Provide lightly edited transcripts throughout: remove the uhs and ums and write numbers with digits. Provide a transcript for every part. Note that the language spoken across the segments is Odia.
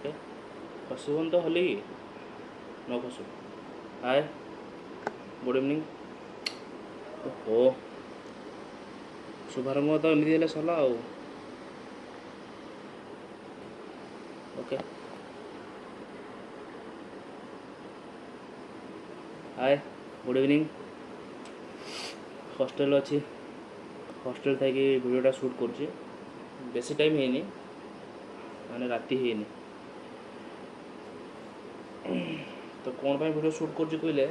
ଓକେ, ଖସିବନି ତ ହଲିକି ନ ଖସୁ। Hi, good evening. ଓହୋ, ଶୁଭାରମ୍ଭ ତ ଏମିତି ହେଲେ ସରିଲା ଆଉ। ଓକେ, ହାଏ, ଗୁଡ଼୍ ଇଭିନିଂ। ହଷ୍ଟେଲ ଅଛି, ହଷ୍ଟେଲ ଥାଇକି ଭିଡ଼ିଓଟା ସୁଟ୍ କରୁଛି। ବେଶୀ ଟାଇମ୍ ହେଇନି, ମାନେ ରାତି ହେଇନି। ତ କ'ଣ ପାଇଁ ଭିଡ଼ିଓ ସୁଟ୍ କରୁଛି କହିଲେ,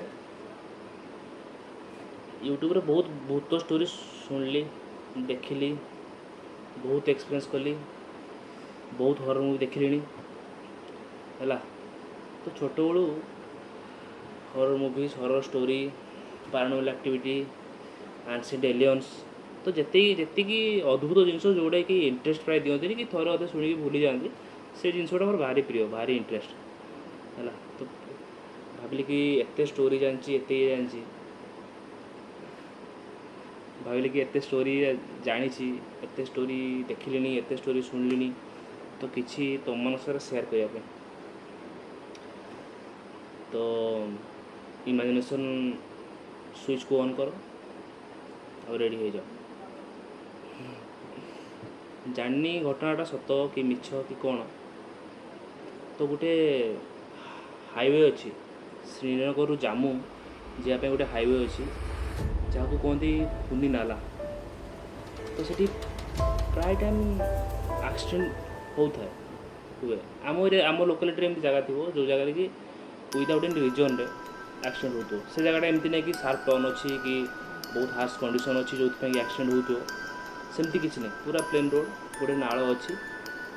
ୟୁଟ୍ୟୁବରେ ବହୁତ ଭୂତ ଷ୍ଟୋରି ଶୁଣିଲି, ଦେଖିଲି, ବହୁତ ଏକ୍ସପିରିଏନ୍ସ କଲି, ବହୁତ ହରର ମୁଭି ଦେଖିଲିଣି ହେଲା। ତ ଛୋଟବେଳୁ horror movies, horror story, paranormal activity, ancient aliens, ତ ଯେତିକି ଯେତିକି ଅଦ୍ଭୁତ ଜିନିଷ ଯେଉଁଟାକି ଇଣ୍ଟରେଷ୍ଟ ପ୍ରାୟ ଦିଅନ୍ତିନି କି ଥରେ ଅଧେ ଶୁଣିକି ଭୁଲି ଯାଆନ୍ତି, ସେ ଜିନିଷଟା ମୋର ଭାରି ପ୍ରିୟ, ଭାରି ଇଣ୍ଟରେଷ୍ଟ ହେଲା। ତ ଭାବିଲି କି ଏତେ ଷ୍ଟୋରି ଜାଣିଛି, ଏତେ ଇଏ ଜାଣିଛି, ଭାବିଲି କି ଏତେ ଷ୍ଟୋରି ଜାଣିଛି, ଏତେ ଷ୍ଟୋରି ଦେଖିଲିଣି, ଏତେ ଷ୍ଟୋରି ଶୁଣିଲିଣି, ତ କିଛି ତୁମମାନଙ୍କ ସହିତ ସେୟାର କରିବା ପାଇଁ। ତ ଇମାଜିନେସନ୍ ସୁଇଚ୍କୁ ଅନ୍ କର ଆଉ ରେଡ଼ି ହେଇଯାଅ। ଜାଣିନି ଘଟଣାଟା ସତ କି ମିଛ କି କ'ଣ। ତ ଗୋଟେ ହାଇୱେ ଅଛି ଶ୍ରୀନଗରରୁ ଜାମ୍ମୁ ଯିବା ପାଇଁ, ଗୋଟେ ହାଇୱେ ଅଛି ଯାହାକୁ କୁହନ୍ତି ଖୁନି ନାଲା। ତ ସେଠି ପ୍ରାୟ ଟାଇମ୍ ଆକ୍ସିଡେଣ୍ଟ ହେଉଥାଏ, ହୁଏ। ଆମ ଏରିଆ, ଆମ ଲୋକାଲିଟିରେ ଏମିତି ଜାଗା ଥିବ ଯେଉଁ ଜାଗାରେ କି ୱିଦାଉଟ୍ ଏନି ରିଜନ୍ରେ ଆକ୍ସିଡେଣ୍ଟ ହେଉଥିବ। ସେ ଜାଗାଟା ଏମିତି ନାହିଁ କି ସାର୍ପ ଟର୍ନ ଅଛି କି ବହୁତ ହାର୍ସ କଣ୍ଡିସନ୍ ଅଛି ଯେଉଁଥିପାଇଁ କି ଆକ୍ସିଡେଣ୍ଟ ହେଉଥିବ, ସେମିତି କିଛି ନାହିଁ। ପୁରା ପ୍ଲେନ୍ ରୋଡ଼, ଗୋଟେ ନାଳ ଅଛି।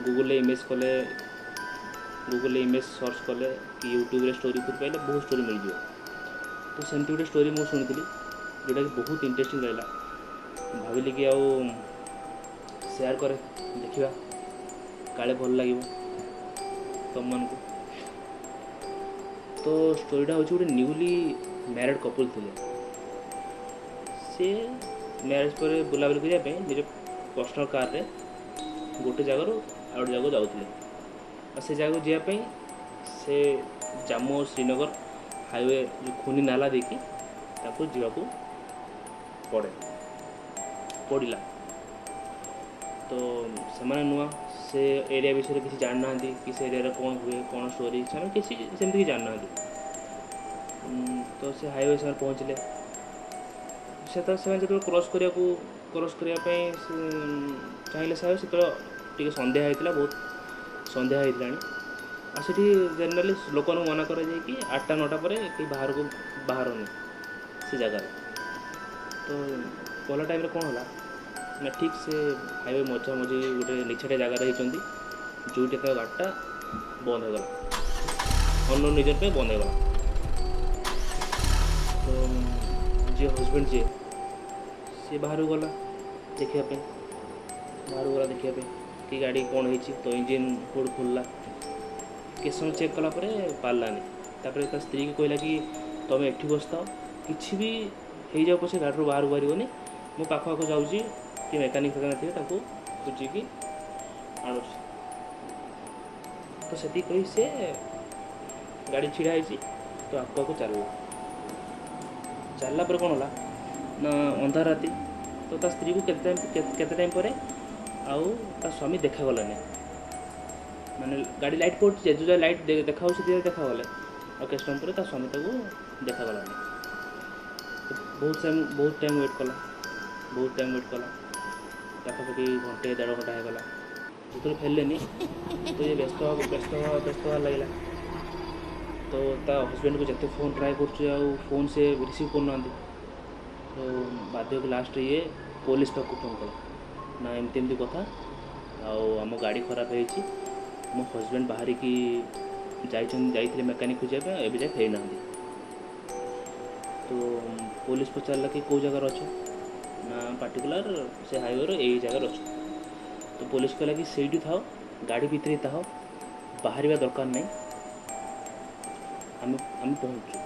ଗୁଗୁଲରେ ଇମେଜ୍ କଲେ, ଗୁଗୁଲରେ ଇମେଜ୍ ସର୍ଚ୍ଚ କଲେ କି ୟୁଟ୍ୟୁବରେ ଷ୍ଟୋରି ଫୋରି ପାଇଲେ ବହୁତ ଷ୍ଟୋରି ମିଳିଯିବ। ତ ସେମିତି ଗୋଟେ ଷ୍ଟୋରି ମୁଁ ଶୁଣିଥିଲି ଯେଉଁଟାକି ବହୁତ ଇଣ୍ଟରେଷ୍ଟିଂ ଲାଗିଲା। ଭାବିଲି କି ଆଉ ସେୟାର କରେ, ଦେଖିବା କାଳେ ଭଲ ଲାଗିବ ତୁମମାନଙ୍କୁ। ତ ଷ୍ଟୋରିଟା ହେଉଛି ଗୋଟେ ନ୍ୟୁଲି ମ୍ୟାରେଡ଼୍ କପୁଲ୍ ଥିଲେ। ସେ ମ୍ୟାରେଜ୍ ପରେ ବୁଲାବୁଲି କରିବା ପାଇଁ ନିଜ ପର୍ସନାଲ୍ କାର୍ରେ ଗୋଟେ ଜାଗାରୁ ଆଉ ଗୋଟେ ଜାଗାକୁ ଯାଉଥିଲେ। ଆଉ ସେ ଜାଗାକୁ ଯିବା ପାଇଁ ସେ ଜାମ୍ମୁ ଆଉ ଶ୍ରୀନଗର ହାଇୱେ ଯେଉଁ ଖୁନି ନାଲା ଦେଇକି ତାକୁ ଯିବାକୁ ପଡ଼ିଲା। ତ ସେମାନେ ନୂଆ, ସେ ଏରିଆ ବିଷୟରେ କିଛି ଜାଣିନାହାନ୍ତି କି ସେ ଏରିଆରେ କ'ଣ ହୁଏ, କ'ଣ ଷ୍ଟୋରି, ସେମାନେ କିଛି ସେମିତି କିଛି ଜାଣିନାହାନ୍ତି। ତ ସେ ହାଇୱେ ସେମାନେ ପହଞ୍ଚିଲେ। ସେତେବେଳେ ସେମାନେ ଯେତେବେଳେ କ୍ରସ୍ କରିବା ପାଇଁ ଚାହିଁଲେ ସେ ହାଇୱେ, ସେତେବେଳେ ଟିକେ ସନ୍ଧ୍ୟା ହେଇଥିଲା, ବହୁତ ସନ୍ଧ୍ୟା ହେଇଥିଲାଣି। ଆଉ ସେଠି ଜେନେରାଲି ଲୋକମାନଙ୍କୁ ମନା କରାଯାଏ କି 8ଟା 9ଟା ପରେ କେହି ବାହାରକୁ ବାହାରନି ସେ ଜାଗାରେ। ତ ଗଲା ଟାଇମ୍ରେ କ'ଣ ହେଲା ନା, ଠିକ୍ ସେ ହାଇୱେ ମଝାମଝି ଗୋଟେ ନିଛାଟିଆ ଜାଗାରେ ହେଇଛନ୍ତି, ଯେଉଁଠି ତାଙ୍କ ଗାଡ଼ିଟା ବନ୍ଦ ହେଇଗଲା, ଅନ୍ୟ ରିଜନ୍ ପାଇଁ ବନ୍ଦ ହେଇଗଲା। ତ ଯିଏ ହଜବେଣ୍ଡ ଯିଏ, ସିଏ ବାହାରକୁ ଗଲା ଦେଖିବା ପାଇଁ, ବାହାରକୁ ଗଲା ଦେଖିବା ପାଇଁ କି ଗାଡ଼ି କ'ଣ ହେଇଛି। ତ ଇଞ୍ଜିନ୍ ହୁଡ଼୍ ଖୋଲିଲା, କେତେ ସମୟ ଚେକ୍ କଲା ପରେ ପାରିଲାନି। ତାପରେ ତା ସ୍ତ୍ରୀକି କହିଲା କି ତୁମେ ଏଠି ବସିଥାଅ, କିଛି ବି ହେଇଯାଉ ପଛେ ଗାଡ଼ିରୁ ବାହାରକୁ ବାହାରିବନି, ମୁଁ ପାଖ ପାଖ ଯାଉଛି, କି ମେକାନିକ୍ ଫେକାନିକ୍ ଥିବେ ତାଙ୍କୁ ଖୋଜିକି ଆଣୁଛି। ତ ସେତିକି କହି ସେ ଗାଡ଼ି ଛିଡ଼ା ହେଇଛି, ତ ଆଗକୁ ଆଗକୁ ଚାଲିଲା। ଚାଲିଲା ପରେ କ'ଣ ହେଲା ନା, ଅନ୍ଧାର ରାତି, ତ ତା ସ୍ତ୍ରୀକୁ କେତେ ଟାଇମ୍ ପରେ ଆଉ ତା ସ୍ୱାମୀ ଦେଖାଗଲାନି। ମାନେ ଗାଡ଼ି ଲାଇଟ୍ ପଡ଼ୁଛି, ଯେ ଯେଉଁ ଲାଇଟ୍ ଦେଖାହେଉଛି ସେତିକି ଦେଖାଗଲେ, ଆଉ କେତେ ସମୟ ପରେ ତା ସ୍ୱାମୀ ତାକୁ ଦେଖାଗଲାନି। ବହୁତ ଟାଇମ୍ ୱେଟ୍ କଲା, ବହୁତ ଟାଇମ୍ ୱେଟ୍ କଲା, ପାଖାପାଖି ଘଣ୍ଟେ ଦେଢ଼ ଘଣ୍ଟା ହେଇଗଲା। ଯେତେବେଳେ ଫେରିଲେନି ତ ଇଏ ବ୍ୟସ୍ତ ବ୍ୟସ୍ତ ବ୍ୟସ୍ତ ହେବାକୁ ଲାଗିଲା। ତ ତା ହଜବେଣ୍ଡକୁ ଯେତେ ଫୋନ୍ ଟ୍ରାଏ କରୁଛି ଆଉ ଫୋନ୍ ସେ ରିସିଭ୍ କରୁନାହାନ୍ତି। ତ ବାଧ୍ୟ ହେଇକି ଲାଷ୍ଟରେ ଇଏ ପୋଲିସ ପାଖକୁ ଫୋନ୍ କଲା ନା ଏମିତି ଏମିତି କଥା, ଆଉ ଆମ ଗାଡ଼ି ଖରାପ ହେଇଛି, ମୋ ହଜବେଣ୍ଡ ବାହାରିକି ଯାଇଥିଲେ ମେକାନିକ୍ ଖୋଜିବା ପାଇଁ, ଏବେ ଯାଏ ଫେରିନାହାନ୍ତି। ତ ପୋଲିସ ପଚାରିଲା କି କେଉଁ ଜାଗାରେ ଅଛ ନା, ପାର୍ଟିକୁଲାର ସେ ହାଇୱେର ଏଇ ଜାଗାରେ ଅଛ। ତ ପୋଲିସ କହିଲା କି ସେଇଠି ଥାଅ, ଗାଡ଼ି ଭିତରେ ଥାଅ, ବାହାରିବା ଦରକାର ନାହିଁ, ଆମେ ପହଞ୍ଚୁଛୁ।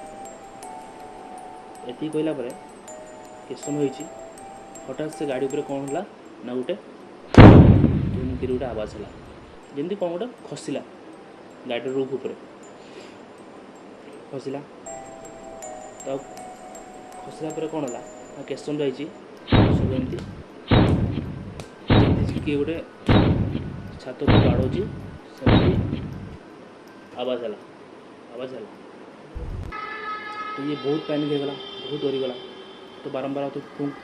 ଏତିକି କହିଲା ପରେ କେତେ ସମୟ ହେଇଛି, ହଠାତ୍ ସେ ଗାଡ଼ି ଉପରେ କ'ଣ ହେଲା ନା, ଗୋଟେ ଧୁମ୍ କରି ଗୋଟେ ଆବାଜ ହେଲା, ଯେମିତି କ'ଣ ଗୋଟେ ଖସିଲା। ଗାଡ଼ିର ରୁଫ୍ ଉପରେ ଖସିଲା। ତ ଖସିଲା ପରେ କ'ଣ ହେଲା ନା କେତେ ସମୟ ଯାଇଛି ସବୁ ଏମିତି ଯେମିତି କିଏ ଗୋଟେ ଛାତ ଉପରେ ବାଡ଼ଉଛି ସେମିତି ଆବାଜ ହେଲା, ଆବାଜ ହେଲା। ତ ଇଏ ବହୁତ ପ୍ୟାନିକ୍ ହେଇଗଲା, ବହୁତ ଡରିଗଲା। ତ ବାରମ୍ବାର ଆଉ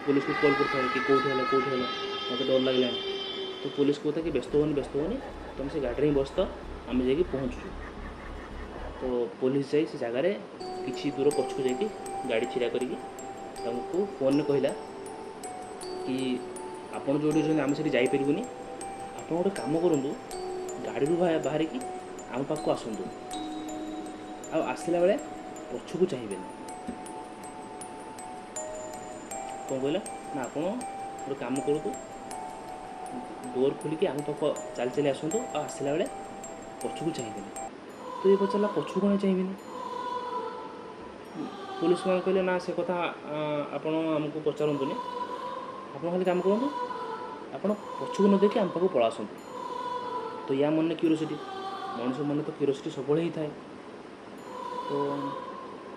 ପୋଲିସକୁ କଲ୍ କରୁଥାଏ କି କେଉଁଠି ହେଲା, କେଉଁଠି ହେଲା, ମୋତେ ଡର ଲାଗିଲାଣି। ତ ପୋଲିସ କହୁଥାଏ କି ବ୍ୟସ୍ତ ହୁଅନି, ବ୍ୟସ୍ତ ହୁଅନି, ତୁମେ ସେ ଗାଡ଼ିରେ ହିଁ ବସିଥାଅ, ଆମେ ଯାଇକି ପହଞ୍ଚୁଛୁ। ତ ପୋଲିସ ଯାଇ ସେ ଜାଗାରେ କିଛି ଦୂର ପଛକୁ ଯାଇକି ଗାଡ଼ି ଛିଡ଼ା କରିକି ତାଙ୍କୁ ଫୋନ୍ରେ କହିଲା କି ଆପଣ ଯେଉଁଠି ଅଛନ୍ତି ଆମେ ସେଠି ଯାଇପାରିବୁନି, ଆପଣ ଗୋଟେ କାମ କରନ୍ତୁ, ଗାଡ଼ିରୁ ବାହାରିକି ଆମ ପାଖକୁ ଆସନ୍ତୁ, ଆଉ ଆସିଲା ବେଳେ ପଛକୁ ଚାହିଁବେନି। କ'ଣ କହିଲା ନା ଆପଣ ଗୋଟେ କାମ କରନ୍ତୁ, ଡୋର୍ ଖୋଲିକି ଆମ ପାଖକୁ ଚାଲି ଚାଲି ଆସନ୍ତୁ, ଆଉ ଆସିଲା ବେଳେ ପଛକୁ ଚାହିଁବେନି। ତ ଇଏ ପଚାରିଲା ପଛକୁ କ'ଣ ଚାହିଁବେନି? ପୋଲିସ ମାନେ କହିଲେ ନା ସେ କଥା ଆପଣ ଆମକୁ ପଚାରନ୍ତୁନି, ଆପଣ ଖାଲି କାମ କରନ୍ତୁ, ଆପଣ ପଛକୁ ନ ଦେଖି ଆମ ପାଖକୁ ପଳା ଆସନ୍ତୁ। ତ ୟା ମନରେ କ୍ୟୁରିଓସିଟି, ମଣିଷ ମନରେ ତ କ୍ୟୁରିଓସିଟି ସବୁବେଳେ ହିଁ ଥାଏ। ତ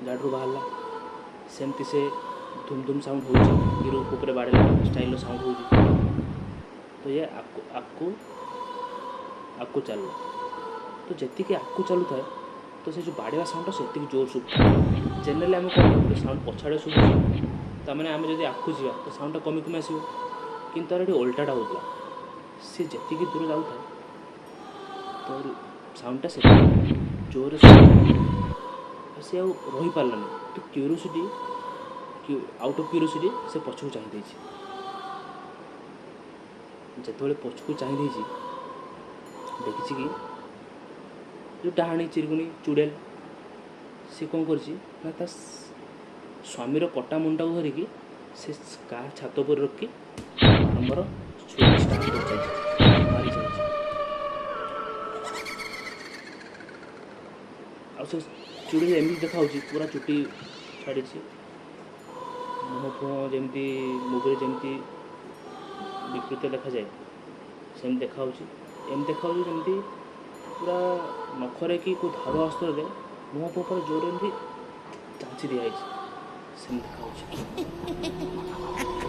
ଗାଡ଼ିରୁ ବାହାରିଲା, ସେମିତି ସେ ଧୁମ୍ ଧୁମ୍ ସାଉଣ୍ଡ ହେଉଛି, କି ରୁଫ୍ ଉପରେ ବାଡ଼େଇଲା ଷ୍ଟାଇଲ୍ର ସାଉଣ୍ଡ ହେଉଛି। ତ ଇଏ ଆକୁ ଆକୁ ଆଗକୁ ଚାଲିଲା। ତ ଯେତିକି ଆଗକୁ ଚାଲୁଥାଏ ତ ସେ ଯେଉଁ ବାଡ଼େଇବା ସାଉଣ୍ଡଟା ସେତିକି ଜୋର ଶୁଭୁଥାଏ। ଜେନେରାଲି ଆମେ କ'ଣ ଗୋଟେ ସାଉଣ୍ଡ ପଛଆଡ଼େ ଶୁଭୁଛି, ତା'ମାନେ ଆମେ ଯଦି ଆଗକୁ ଯିବା ତ ସାଉଣ୍ଡଟା କମି କମି ଆସିବ, କିନ୍ତୁ ତା'ର ଏଠି ଓଲଟାଟା ହେଉଥିଲା। ସେ ଯେତିକି ଦୂର ଯାଉଥାଏ ତ ସାଉଣ୍ଡଟା ସେତିକି ଜୋରରେ ଶୁଭୁଥାଏ, ଆଉ ସେ ଆଉ ରହିପାରିଲାନି। ତ କ୍ୟୁରିଓସିଟି, ଆଉଟ୍ ଅଫ୍ କ୍ୟୁରିଓସିଟି ସେ ପଛକୁ ଚାହିଁ ଦେଇଛି। ଯେତେବେଳେ ପଛକୁ ଚାହିଁ ଦେଇଛି ଦେଖିଛି କି ଯେଉଁ ଡାହାଣୀ ଚିରଗୁଣି ଚୁଡ଼େଲ ସେ କ'ଣ କରିଛି ନା ତା ସ୍ୱାମୀର କଟା ମୁଣ୍ଡଟାକୁ ଧରିକି ସେ କାହା ଛାତ ଉପରେ ରଖିକି ବାରମ୍ବାର ଛୁରୀ ଷ୍ଟାର୍ଟ କରିଚାଲିଛି, ମାରି ଚାଲିଛି। ଆଉ ସେ ଚୁଡ଼େଲ ଏମିତି ଦେଖାହେଉଛି ପୁରା ଚୁଟି ଛାଡ଼ିଛି, ମୁହଁ ଫୁହଁ ଯେମିତି ମୁଭିରେ ଯେମିତି ବିକୃତ ଦେଖାଯାଏ ସେମିତି ଦେଖାହେଉଛି। ଏମିତି ଦେଖାହେଉଛି ଯେମିତି ପୁରା ନଖରେ କି କେଉଁ ଧାରୁଆ ଅସ୍ତ୍ରରେ ମୁହଁ ଫୁହଁ ପୁରା ଜୋରରେ ଏମିତି ଚାଞ୍ଚି ଦିଆହେଇଛି, ସେମିତି ଦେଖାହେଉଛି।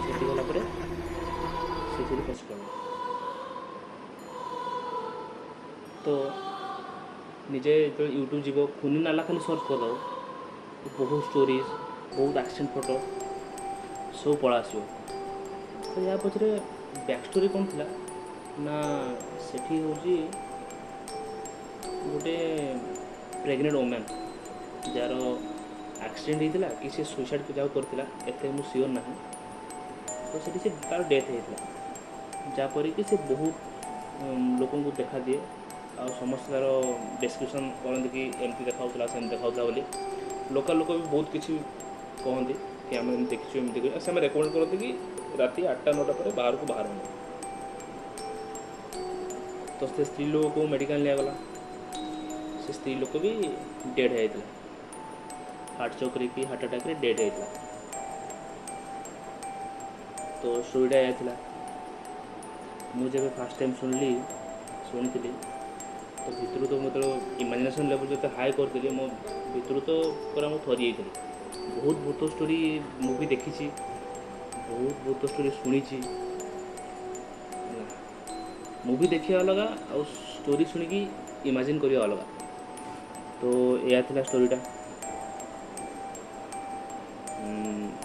ସେଠି ଗଲା ପରେ ସେ ସେଠି ଖସି ପଡ଼ିଲା। ତ ନିଜେ ଯେତେବେଳେ ୟୁଟ୍ୟୁବ୍ ଯିବ, ଖୁନି ନାଲା ଖାଲି ସର୍ଚ୍ଚ କରିଦେବ, ବହୁତ ଷ୍ଟୋରିଜ୍, ବହୁତ ଆକ୍ସିଡେଣ୍ଟ ଫଟୋ ସବୁ ପଳା ଆସିବ। ତ ୟା ପଛରେ ବ୍ୟାକ୍ ଷ୍ଟୋରି କ'ଣ ଥିଲା ନା ସେଠି ହେଉଛି ଗୋଟେ ପ୍ରେଗନେଣ୍ଟ ଓମ୍ୟାନ୍ ଯାହାର ଆକ୍ସିଡେଣ୍ଟ ହେଇଥିଲା କି ସେ ସୁଇସାଇଡ଼୍ ଯାହା କରିଥିଲା ଏତେ ମୁଁ ସିଓର୍ ନାହିଁ। ତ ସେଠି ସେ ତା'ର ଡେଥ୍ ହେଇଥିଲା, ଯାହାପରେ କି ସେ ବହୁତ ଲୋକଙ୍କୁ ଦେଖାଦିଏ ଆଉ ସମସ୍ତେ ତା'ର ଡେସ୍କ୍ରିପସନ୍ କରନ୍ତି କି ଏମିତି ଦେଖାଉଥିଲା ସେମିତି ଦେଖାଉଥିଲା ବୋଲି। ଲୋକାଲ୍ ଲୋକ ବି ବହୁତ କିଛି କହନ୍ତି କି ଆମେ ଏମିତି ଦେଖିଛୁ ଏମିତି ଦେଖିଛୁ। ସେମାନେ ରେକମେଣ୍ଡ କରନ୍ତି କି ରାତି 8ଟା 9ଟା ପରେ ବାହାରକୁ ବାହାରନି। ତ ସେ ସ୍ତ୍ରୀ ଲୋକକୁ ମେଡ଼ିକାଲ ନିଆଗଲା, ସେ ସ୍ତ୍ରୀ ଲୋକ ବି ଡେଡ଼୍ ହେଇଯାଇଥିଲା, ହାର୍ଟ ଚୋକ୍ରେ କି ହାର୍ଟ ଆଟାକ୍ରେ ଡେଡ଼୍ ହେଇଯାଇଥିଲା। ତ ଷ୍ଟୋରିଟା ଏଇଆ ଥିଲା। ମୁଁ ଯେବେ ଫାର୍ଷ୍ଟ ଟାଇମ୍ ଶୁଣିଥିଲି ତ ଭିତରୁ ତ ମୁଁ ଯେତେବେଳେ ଇମାଜିନେସନ୍ ଲେଭେଲ୍ ଯେତେ ହାଇ କରିଥିଲି ମୋ ଭିତରୁ ତ ପୁରା ମୁଁ ଥରି ଯାଇଥିଲି। ବହୁତ ଭୂତ ଷ୍ଟୋରି ମୁଭି ଦେଖିଛି, ବହୁତ ଭୂତ ଷ୍ଟୋରି ଶୁଣିଛି। ହେଲା ମୁଭି ଦେଖିବା ଅଲଗା ଆଉ ଷ୍ଟୋରି ଶୁଣିକି ଇମାଜିନ୍ କରିବା ଅଲଗା। ତ ଏଇଆ ଥିଲା ଷ୍ଟୋରିଟା।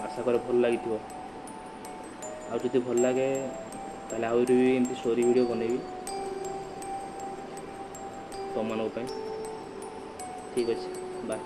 ଆଶା କରେ ଭଲ ଲାଗିଥିବ। ଆଉ ଯଦି ଭଲ ଲାଗେ ତାହେଲେ ଆହୁରି ବି ଏମିତି ଷ୍ଟୋରି ଭିଡ଼ିଓ ବନେଇବି ତୁମମାନଙ୍କ ପାଇଁ। ଠିକ୍ ଅଛି, ବାଏ।